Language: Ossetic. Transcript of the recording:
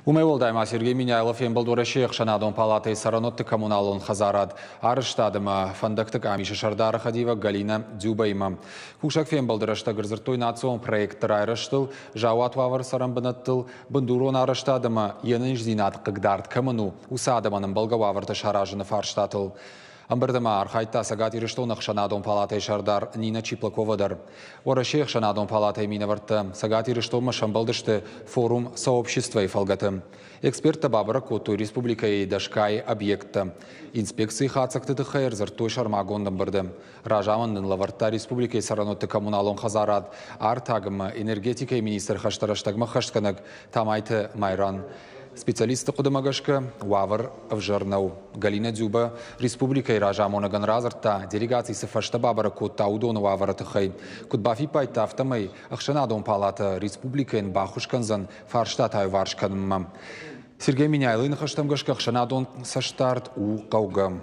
Уымӕй уӕлдай ма Сергей Меняйло фембӕлд Уӕрӕсейы ӕхсӕнадон палатӕйы цӕрӕнуӕтты коммуналон хӕдзарад, арӕзтад ӕмӕ фӕндӕгты къамисы сӕрдары хӕдивӕг Галина Дзюбаимӕ. Кусӕг фембӕлды рӕстӕг ӕрдзырдтой национ проектты райрӕзтыл, заууат уавӕры цӕрӕн бынӕттыл, бындурон арӕзтад ӕмӕ йе нӕниздзинад хъыгдард кӕмӕн у, уыцы адӕмӕн ӕмбӕлгӕ уавӕртӕ саразыны фарстатыл. Ӕмбырды ма архайдта Цӕгат Ирыстоны ӕхсӕнадон палатӕйы сӕрдар Нина Чиплакова дӕр. Уӕрӕсейы ӕхсӕнадон палатӕйы минӕвӕрттӕ Цӕгат Ирыстонмӕ сӕмбӕлдысты форум «Сообщество-йы фӕлгӕты. Эксперттӕ бабӕрӕг кодтой республикӕйы дӕсгай объекттӕ. Инспекцийы хатдзӕгты тыххӕй ӕрдзырдтой сӕрмагонд ӕмбырды. Разамынд ын лӕвӕрдта республикӕйы цӕрӕнуӕтты коммуналон хӕдзарад, артаг ӕмӕ энергетикӕйы министр хӕсты рӕстӕгмӕ хӕстгӕнӕг Тамайты Майран. Специалистты хъуыдымӕ гӕсгӕ, уавӕр ӕвзӕр нӕу. Галина Дзюба республикӕйы разамонӕгӕн радзырдта, делегаци цы фӕстӕ бабӕрӕг кодта, уыдоны уавӕры тыххӕй. Куыд бафиппайдта, афтӕмӕй ӕхсӕнадон палатӕ республикӕйӕн баххуыс кӕндзӕн фарстатӕ аиуварс кӕнынмӕ. Сергей Меняйлойы ныхӕстӕм гӕсгӕ ӕхсӕнадон цӕстдард у хъӕугӕ.